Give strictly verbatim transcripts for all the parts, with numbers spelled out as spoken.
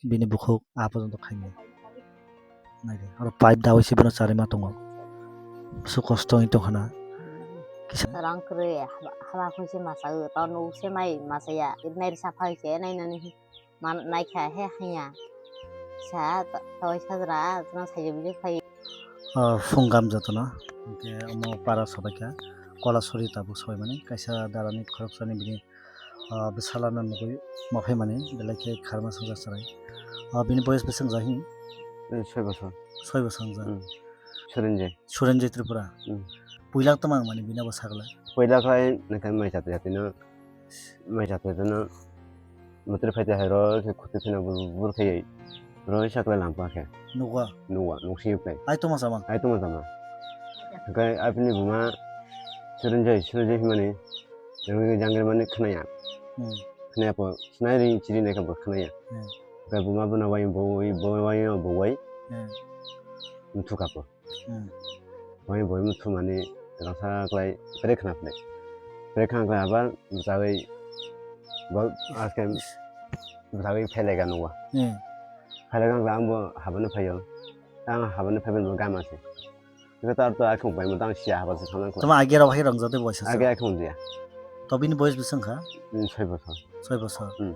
bini bukhuk a porjonto khaimani. Naidi, oro pipe dawi se bono charwi ma tongo. Su kosto wngwi tongkha na. Kisa rang kwrwi haba, haba khung se masa o, to nuk se mai masa ya. Nai risa phai se, nai nani man, nai kha he hanya. Sa, to, to sajra, tong sajra bujui phai. Ah, phung gam jotono. Hwnkhe omo para sobaikha. Kolasuri tabuk sobaimani. Kaisa darani khoroksani bini ah, bwsala no nugwi ma phaimani, belai khe kharma songcha chwrai. Ah, bini boyes bwswk wngja hi? Eh, soi bosor. Soi bosor wngja. Hmm. Surenjai. Surenjai Tripura. Hmm. Puila tamo wngmani bini abo sagla? Puila khai naikha mai jati jati no, mai jati jati no mutri phaite hai ro khe khuti phina bur bur khai. Roi sakle lampa khe. Nukwa? Nukwa, nuksio khe. Ai tongma sama? Ai tongma sama. Hwnkhe abini buma Surenjai, Surenjai himani, roi jangre mani khnaya. Hmm. Khnaya po, sinai ri chiri naikha bo khnaya. Hmm. Hwnkhe buma bono wai bo, bo wai, bo wai. Hmm. Mthukha po. Hmm. Wai bo mthumani rasa klai pre khna phle. Pre khna klai abar bwchagwi bo aske bwchagwi phelega nukwa. Hmm. Phelega ang bo habani phaio. Ang habani phaibai bo gama se. Khe tar to akhung bai mo tang sia haba se thangna ko. Tamo age rok hai rong jate boisa. Age akhung dia. To bini boyes bwswk wngkha? Hmm, soi bosor. Soi bosor. Hmm.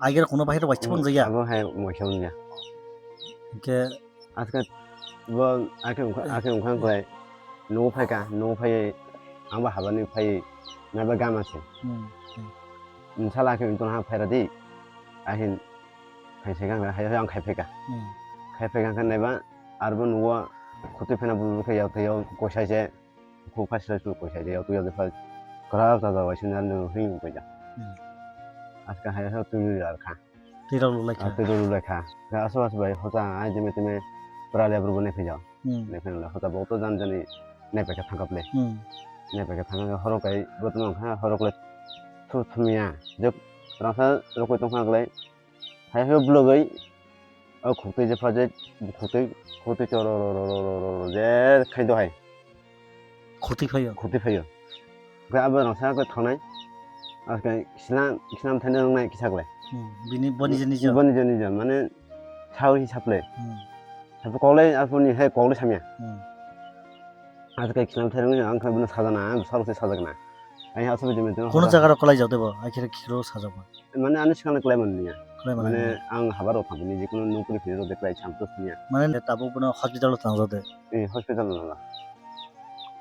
Age rok kuno bahai rok bai Hmm, chibang jaya. Abo hai moisa wngya. Hwnkhe Aska bo akhe wngkha, akhe wngkha klai. Nugo phaika, nugo phaiwi ang bo habani phaiwi naiba gama se. Hmm, hmm. Bwsala akhe wngtong ha phaira di. Ahin khai se gangla hai ang khai phaika. Hmm. Khai phaika khe naiba arbo nugo khutui phena bulu khe yak tei yak koisai se. Khu phai se koisai se yak tei yak phai. Kwrak ta ta waising nang hring koisa. Hmm. Aska hai sa twi lar kha. Twi rok lulai kha. Ah, twi rok lulai kha. Khe aswk aswk bai hocha ai jeme teme pura lebruk bo nai phaijak. Hmm. Nai phai nang le hocha bo to jan jani nai paikha thangkap le. Hmm. Nai paikha thangkap le horok kai bo tong kha horok le thu thumya. Je rangsa rok tong kha le. Hai hai blogoi o khukti je pha je khukti khukti choro ro ro je khai do hai. Khurtwi phaio. Khurtwi phaio. Khe abo rangsa khe thangnai. Aske slam, slam thaino wngnai kisa kle. Hmm, bini bo nijo nijo. Bo nijo nijo, mane sao hi saple. Hmm. Saple kokle arpuni hai kokle samya. Hmm. Aske slam thaino ang khe bono sajana, ang salo se sajagna. Ai aswk jeme tino. Kono jaga ro kolai jao de bo, ai khe khiro sajagma. Mane ani swkang no kwlai mani ya. Kwlai mani. Mane ang habar rok thang bini jikunu nukri phiri rok de kwlai sam to sini ya. Mane tabuk bono hospital o thangjak de. Eh, hospital no la.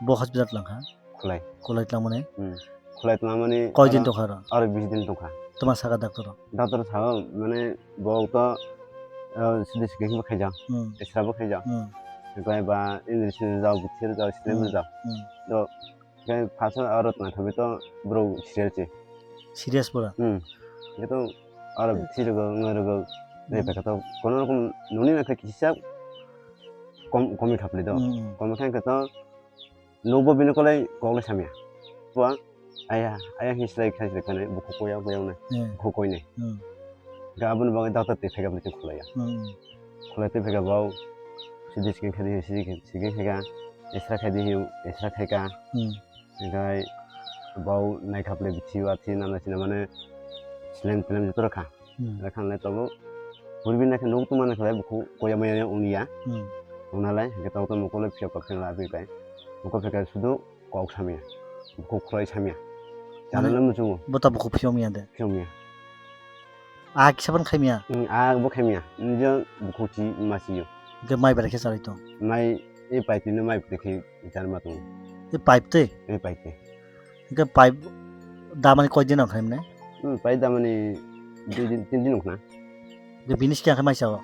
Bo hospital tlang kha? Khulai. Khulai tlang mani? Hmm. Khulai tlang mani. Koi din tong kha ro? Aro bis din tong kha. Toma saka doctor rok? Doctor sao mane bo to, eh, sidi sidi bo khaijak. Hmm. Extra bo khaijak. Hmm. Kwlai ba injection rok jao, bithir rok jao, saline rok jao. Hmm. Do Khe first o aro tongthokgwi to borok serious se. Serious pura? Hmm. Khe to aro thwi rwgo, wngwi rwgo. Hmm. Nai paikha to kono rokom noni nai khe kisa kom, komi kha pli do. Hmm, hmm. Komi kha khe to nukbo bini kolai kok le samya. Bo aya, aya hin slai khai slai khanai, bukhuk koya, koya wngnai. Hmm. Bukhuk koinai. Hmm. Khe aboni bagwi doctor twi phaikha bini khulaiya. Hmm. Khulai twi phaikha bo C T scan khai di, C T scan khai kha, X-ray khai di, X-ray khai kha. Hmm. Hingkhai bo naikha phlai bithi o athi nana sina mane slem tlem joto rwkha. Hmm. Rwkha nai tabuk purbi naikhe nuk tongma naikhe bukhuk koya maya wngya. Hmm. Wngnalai hingkhe tabuk tamo kolai phiya kok khe wngla aboni tai. Bukhuk phiya khe sudu kok samya. Bukhuk khulai samya. Mane chana muchungo. Bo tabuk bukhuk phiyok maya de? Phiyok maya. A kisa phano khaimya? Mm, a bo khaimya. Njo bukhuk chi masiyo. Hingkhe mai berai khe charwi tong? Mai, e pipe ni mai berai khe charma tong. E pipe tei? E pipe tei. Hingkhe pipe damani koi din rok khaimne? Mm, pipe damani dui din, tin din wngkha na. Hingkhe bini sikang khe mai sao?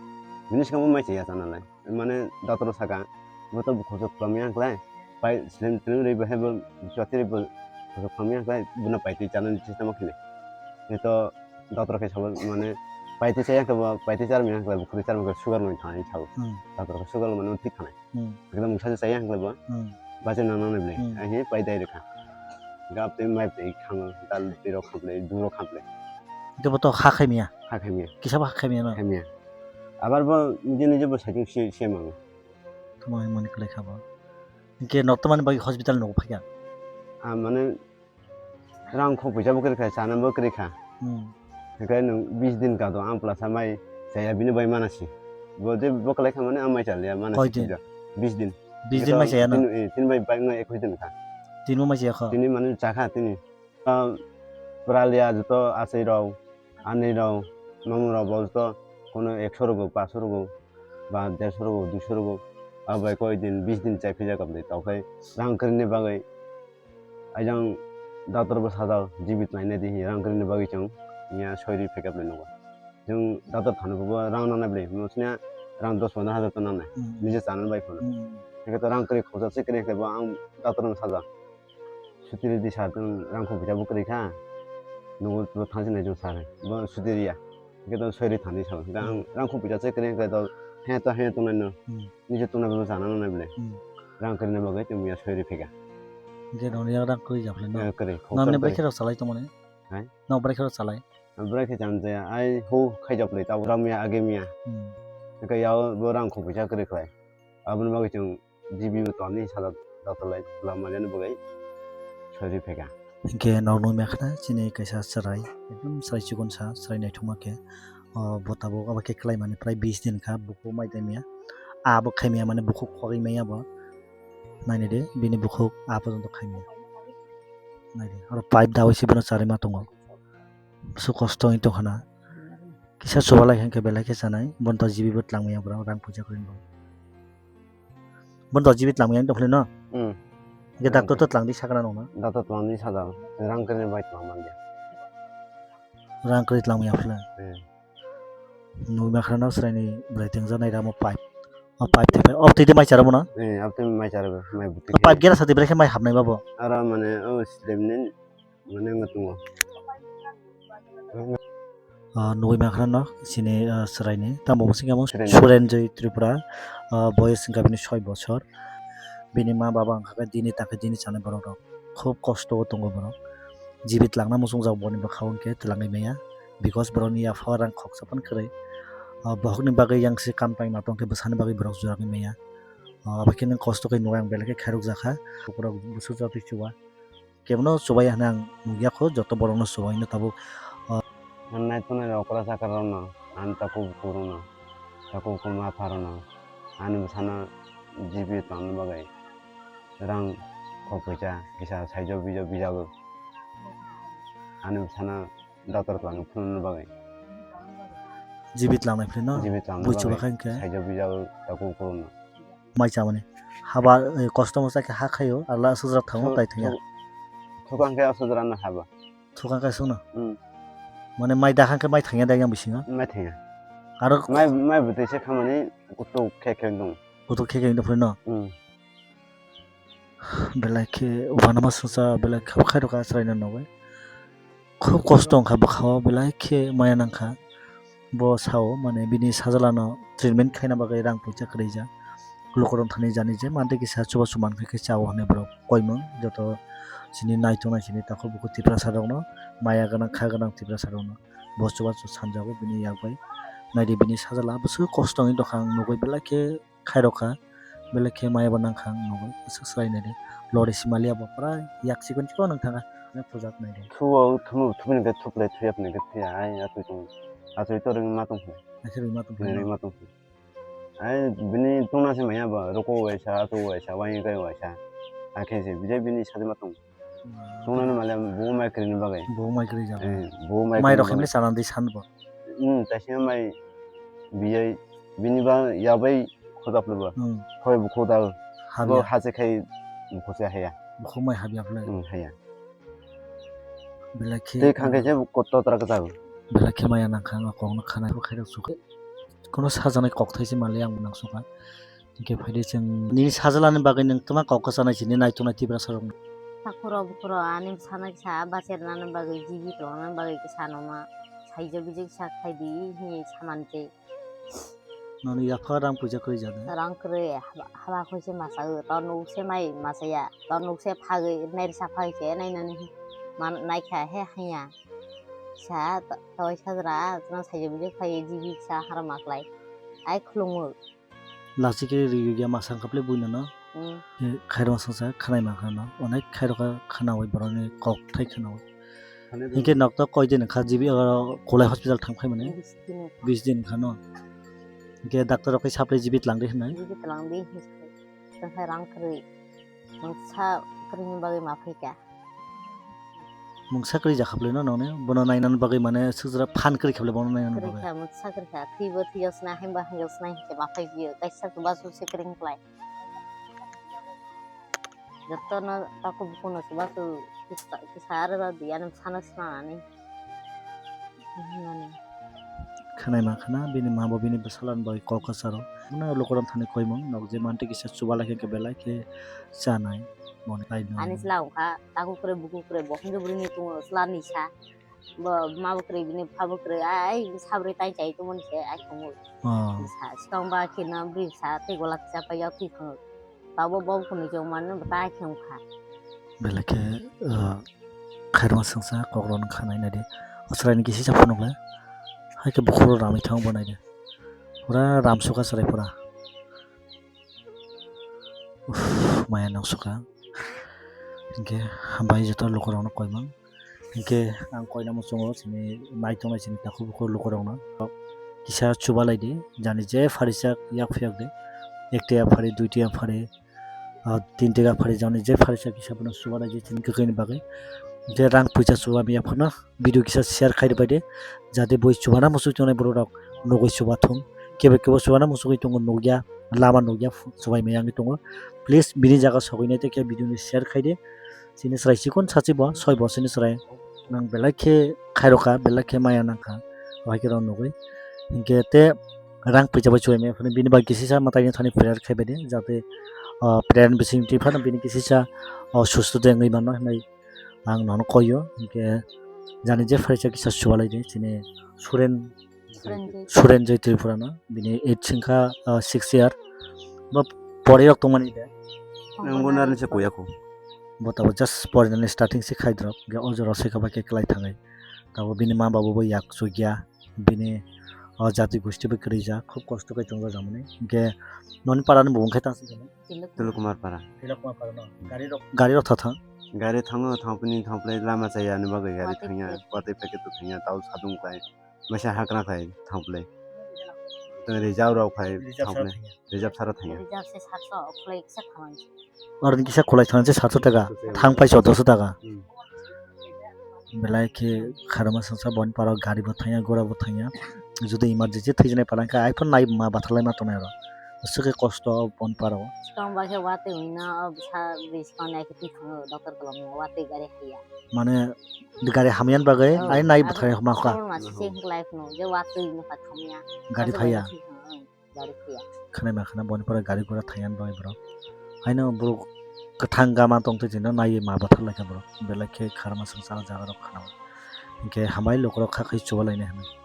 Bini sikang bo mai chaya chanalai. Mane doctor saka, bo to bukhuk khulai maya khlai, pai slim slim rwi bo hai bo chwati rwi bo bukhuk khulai maya khlai, bono paitwi chanani chesta ma khini. Hito doctor khe sabo mane paitwi chaya khe bo paitwi char maya khlai, bukhuk char maya khlai sugar no thang sabo. Hmm. Doctor khe sugar mane thik khanai. Hmm. Ekdam mungsa chaya khlai bo. Hmm. Bacha nang nang bini. Hmm. Ai he pai dai rwkha. Gap tei mai tei khango, dal tei rok khamle, du rok khamle. Hito bo to ha khaimya? Ha khaimya. Kisa bo ha khaimya no? Khaimya. Abar bo nije nije bo saichung se, se mango. Tamo hai mani kwlai kha bo. Hingke nok tamani bagwi hospital nogo phaikha? Ah, mane rang kho puisa bo kwrwi kha, chana bo kwrwi kha. Hmm. Hingke nwng bis din ka do, ang plus mai Chaya bini bai manasi. Bo je bo kalai kha mane ang mai chaliya manasi. Koi din? Tijak. Bis din. Bis din mai chaya no? Tin, eh, tin bai bai no ekus din kha. Tin bo mai chaya kho? Tini mane chakha tini. Ah, pralia joto asai rok, ani rok, mamu rok bo joto kono ekso rogo, paso rogo, ba derso rogo, duiso rogo. Abai koi din, bis din chai phija kap de. Tau khai rang krini bagwi. Ajang doctor bo sajak, jibit lainai di, rang krini bagwi chwng, ya soi ri phekap le nogo. Chwng doctor thani bo rang nanai bwle, mosnya rang dos pondro hajar to nanai, Hmm. nije chana bai phano. Hmm. Hingke to rang kri khoja se kri khe bo ang doctor no sajak. Sutiri di sar tong rang kho pisa bo kri kha, nogo to thangsi nai jong sar, bo sutiri ya. Hingke to soi ri thani sabo. Hingke ang Hmm. rang kho pisa se kri khe to he to he to nai no. Hmm. Nije tongna bwle sana nangnai bwle. Hmm. Rang kwrwini bagwi tei muya soi ri phega. Hingke noni yak rang kwrwi japhle no? Eh, kwrwi. Nang ni bwrwi khe rok salai tongmani? Hai? Nang bwrwi khe rok salai? Bwrwi khe cham jaya. Ai ho khai japhle tabo rang muya age muya. Hmm. Hingke yao bo rang kho pisa kwrwi khlai. Aboni bagwi chwng G B bo toni sala doctor lai bwla manya ni bagwi soi ri phega. Hingke nog nugwi mankha chini kaisa chwrai, ekdom chwrai chikon sa, chwrai naithokma khe. O bo tabuk abo khe kwlai mani prai bis din kha, bukhuk mai tangmia. A bo khaimia mane bukhuk khogwi maya bo. Nainai di, bini bukhuk a porjonto khaimia. Naidi, oro pipe dawi se bono charwi ma tongo. Su kosto wngwi tongkha na. Kisa chubalai khe belai khe chanai, bono to G B bo twlangmaya borok rang puja kwrwi bo. Bono to G B twlangmaya tongkha no? Hmm. Hingke doctor to twlangdi sakna nongna? Doctor twlangdi sajak, rang kwrwi bai twlang manya. Rang kwrwi twlangmaya phla? Hmm. Nugwi mankha no chwraini bwrwi tengjaknai ramo pipe. O pipe thai pai. O twi de mai chara bono? Eh, abtwi mai chara bo, mai bwtwi. O pipe gera sati bwrwi khe mai hapnai babo? Aro mane o slemni mane wngwi tongo. Ah, nugwi mankha no chini, ah, chwraini. Tamo bo singamo Chwraini. Surenjoy Tripura, ah, boyos wngkha bini soi bosor. Bini ma baba wngkha khe dini takhe dini chanai borok rok. Khub kosto o tongo borok. Jibit langna muchungjak boni bwkhao hwnkhe twlangwi maya. Because borokni yapha rang khoksa phano kwrwi. Ah, bokhokni bagwi yang se kam paima tongkhe bwsani bagwi borok juragwi maya. Ah, abo khe nwng kosto khe nukha ang belai khe khairokjakha. Bukurok bwswk jatwi chuba. Kebono chubai hwnwi ang nukya kho, joto borokno chubaino tabuk, ah, Ang naitonai okra chakra rokno, ani takhuk bukhuk rokno, takhuk bukhuk ma pha rokno, ani bwsano G B tongna bagwi rang kok phaisa kisa saijo bijo bijago. Ani bwsano doctor twlangwi phunukna bagwi. G B twlangnai philino? G B twlangna bagwi. Bui chuba kha hwnkhe? Saijo bijago takhuk bukhuk rokno. Mai chamani. Haba, eh, kosto mo chakhe ha khaio, ala aswk jora thango, thuk-, tai thangya. Thuk-, thukang khe aswk jora no haba. Thukang khe aswk no? Hmm. Mane mai dakhang khe mai thangya da yang bisingo? Mai thangya. Aro mai, mai bwtwi se khamani kutuk khe khe wng tong. Kutuk khe khe wng tong phai no? Hmm. Belai khe uanama sungsa belai khe khairokha chwraino nugwi. Khub kosto wngkha bwkhao, belai khe maya nangkha. Bo sao, mane, bini sajalano treatment khaina bagwi rang puisa kwrwijak. Lukurok thani jani je mantwi kisa chubachu mankha khe chao hwnwi borok koimung. Joto chini naitongnai chini takhuk bukhuk Tiprasa rokno, maya gwnang kha gwnang Tiprasa rokno bo chubachu sanjago bini yak bai. Naidi bini sajala bwswk kosto wngwi tongkha ang nugwi belai khe khairokha, belai khe maya bo nangkha ang nugwi, aswk swlai naidi. Lori simaliya bo pura yak chikon chikon wng thangkha, ani pujak naidi. Thuo, thumo, thumini khe thuklai, thuya phini khe thuya, ai, atwi tong, atwi to ringma tong phai. Naikhe ringma tong phai. Ringma tong phai. Ai, bini tongna se maya bo, roko waisa, ato waisa, waini kai waisa. Akhe se, bijai bini sajima tong. Tongnani male bo mai kwrwini bagwi. Bo mai kwrwi jago. Eh, bo mai kwrwini bagwi. Mai rok himle chana di san bo. Hmm, taisima mai biyai bini ba yabai khoda phlubo. Hmm. Hoi bo khoda. Habya. Bo hache khai bo khoche haya. Bo khumai habya phle. Hmm, haya. Belai khe. Tei khangke je koto tra kwtal. Belai khe maya nangkha ang kokno khana bo khairok sukha. Kono sajaknai kokthai se male ang nang sukha. Hingke phaidi chwng nini sajalani bagwi nwng twma kok kwchanai sini naituknai Tiprasa rokno. Takhurok bukhurok ani bwsano kisa bachernani bagwi, jibi tongna bagwi kisa noma saijo bijo kisa khaidi hinwi samani tei. Noni yapha rang puja kwrwi jani? Rang kwrwi haba, haba khoi se masa o, tor nuk se mai masa ya, tor nuk se phagwi nairisa phagwi se nainani man naikha he hanya. Kisa tawai sajra, tong saijo bijo khaidi jibi kisa hara maklai. Ai khulumuk. Lachi khe ri ya ma sangkap le buino no. Hmm. Khairok songsa khanai ma khano. Onek khairok khana oi boroni kok thai khana oi. Hinkhe nok to koi din kha G B, o, Khulai hospital thang phai mani? Bis din. Bis din kha no? Hinkhe doctor rok khe supply G B tlang di hinai? G B tlang di hinai. Tang khe rang kwrwi. Mungsa kwrwini bagwi ma phai kha. Mungsa kwrwi jakha bwlai no nokni? Bono nainani bagwi mane swkjra phan kwrwi kha bwlai bono nainani bagwi? Kwrwi kha, mungsa kwrwi kha. Thwibo thwiyosna, haimbo haiyosna hinkhe ma phai biyo. Kaisa chubachu se kwrwi hinklai. Jotono takhuk bukhukno chubachu kisa, kisa aro rw di, ani bwsano swnamnani. Hwnmani. Khwnai ma khwna, bini ma bo bini bwsala ni bagwi kok kwcharo. Mano lukurok thani koimung, nok je manti kisa chuba lai khe belai khe chanai, moni lai no. Ani chwla wngkha, takhuk kwrwi, bukhuk kwrwi, bo hindu bwrwini tongo, chwla nisa. Bo ma bo kwrwi, bini bupha bo kwrwi, ai, ai, sabri tai chai tongmani se, ai, tongo. Oh. Sa, swkang ba kheno bwrwi sa, tei gola kisa pai yok, twi tongo. Tabo bo khunui chong mano, bo tai khe wngkha. Belai khe, ah, khairokma swngsa, kokrok no kha nai nai di. O chwrai ni kisa phunuk le. Hai khe bukhuk rok ramwi thang bo nai di. Pura ramsukha chwrai pura. Uff, maya noksuka. Hinkhe hambai joto lukurokno koimang. Hinkhe ang koina muchungo chini naitongnai chini takhuk bukhuk lukurokno. Kisa chubalai di, jani je pharijak yak phiyak di. Ekta yak phari, duita yak phari, ah, tinta yak phari, jani je pharijak kisa bono chubalai di chini kwkhwini bagwi. Je rang puisa chuba miya phano. Video kisa share khai rwbai de, jate bui chubana muchung tongnai borok rok nugui chuba thung, kebo kebo chubana muchungui tongo nukya, lama nukya, chubai maya wngwi tongo. Please bini jaga sogwi nai tei khe video ni share khai de, chini chwrai chikon sachi bo soi bosoni chwrai nang belai khe khairokha, belai khe maya nangkha, bahai khe rok nugui. Hinkhe te rang puisa bai chubai maya phano bini bai kisisa mwtai thani prayer khai bai de, jate, ah, prayer ni bising twi phano bini kisisa, ah, susto de wngwi mano hinwi. Ang nono koyo, hinkhe jani je phaisa kisa chubalai di, chini Suren, Surenjit. Surenjit Tripura no, bini age wngkha, ah, six year. Bo pori rok tongmani de. Ang bo narani se koya kho. Bo tabo just porinani starting se khai drop, ge o jora se kaba khe klai thangai. Tabo bini ma babu bo yak chukya, bini o jati gusti bo kwrwi jak, khub kosto khe chongjak jamani. Hinkhe noni parani bo wngkhe tang se. Tulu Kumar Para. Tulu Kumar Para no. Gari rok, gari rok tha thang. Gari thango, thangpini thangplai lama chaya ni bagwi gari watwi thangya, packet. Watwi packet to thangya, tau sadung klai. Masa hakra khai thangplai. To reserve rok khai thangplai. Reserve sara thangya. Reserve se sarso, khlai kisa thangan. Aro ni kisa khlai thangan se satso taka. Thang pai sotso taka. Hmm. Belai khe kharma songsa boni paro gari bo thangya, gora bo thangya. Jodi emergency thwijnai pala khe iPhone nai ma bathalai ma tongnai ro. Aswk khe kosto boni paro. Swkang ba khe watwi hwnwi no bwsa bwskang nai khe twi thango doctor kolom watwi gari haiya. Mane gari hamya ni bagwi ai nai bwthai homa kha. Sabun masi se hinklai phano je watwi no kha thamya. Gari phaiya. Gari phiya. Khwnai ma khwna boni pore gari gura thangya ni bagwi borok. Haino borok kwthang gama tongtwi tino naiwi ma bathar laikha borok. Belai khe kharma swngsa o jaga rok khwnao. Hinkhe hambai lukurok kha khai chuba lainai hinwi.